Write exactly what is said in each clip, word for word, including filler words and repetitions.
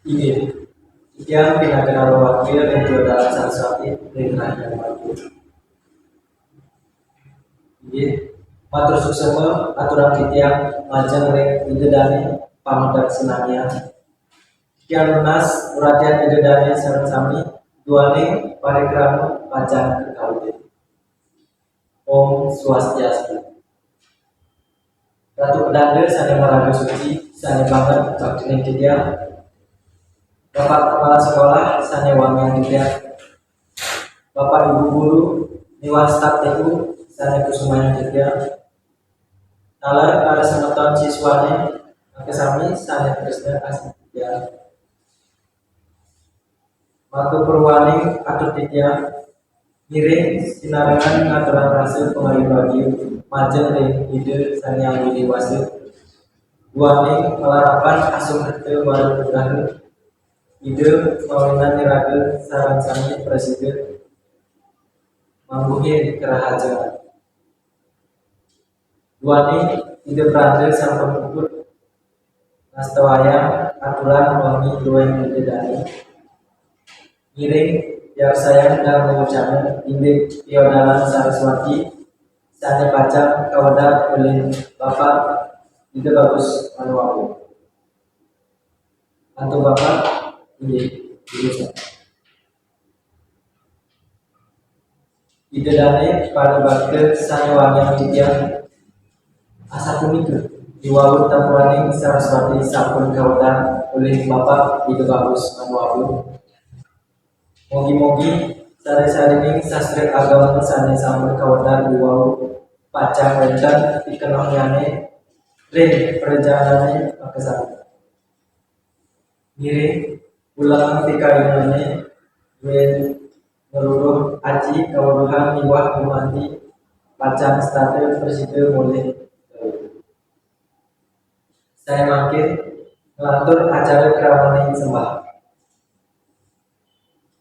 Inggih, titiang pinagena wakil ring Tiodalan Saraswati ring Rahiang Mangku. Inggih, matur suksema aturang titiang majeng ring Ida Dane pamedek sinamian. Titiang nunas uratian Ida Dane sareng sami duaning parikrama pacang kakawitin. Om Swastiastu. Ratu Pedanda sane maraga suci, sane banget baktining titiang. Bapak Kepala Sekolah sane wangiang titiang. Bapak Ibu Guru miwah staf T U sane kusumayang titiang. Taler para semeton siswane makasami sane tresna asih titiang. Maka purwaning atur titiang ngiring sinarengan ngaturang rasa pangayu bagia majeng ring Ida Sang Hyang Widhi Wasa. Duaning malarapan asung harta wara nugraha, Ida mawinan iraga sareng sami prasida mangguhin karahajengan. Duaning Ida Pranda sampun puput ngastawayang aturan wangi drueng Ida Dane. Ngiring piarsayang dharma wacana indik Tiodalan Saraswati sane pacang kawedar olih Bapak Ida Bagus Manuabu. Antuk Bapak, inggih, Ibu. Ida Dane para bakta sane wangiang titiang, asapunika iwau tamuaning Saraswati sampun kawedar olih Bapak Ida Bagus Manuabu. Mugi-mugi sari-sarining sastra agama sane sampun kawedar iwau pacang wenten pikenohnnyane ring prajanane makasami. Ngiring uleng pikayunane ring ngruruh aji kaweruhan miwah gumanti pacang setata prasida molih. Sane mangkin nglantur acara kramaning sembah.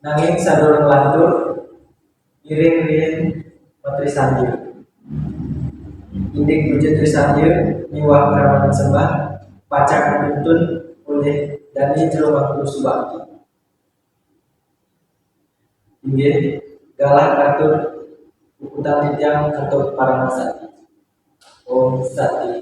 Nanging sadurung nglantur, ngiring riin matrisandya. Indik puja trisandya miwah kramaning sembah pacang katuntun olih Dane Jero Mangku Subakti. Inggih, galah katur puputang titiang antuk Parama Santi. Om Santi.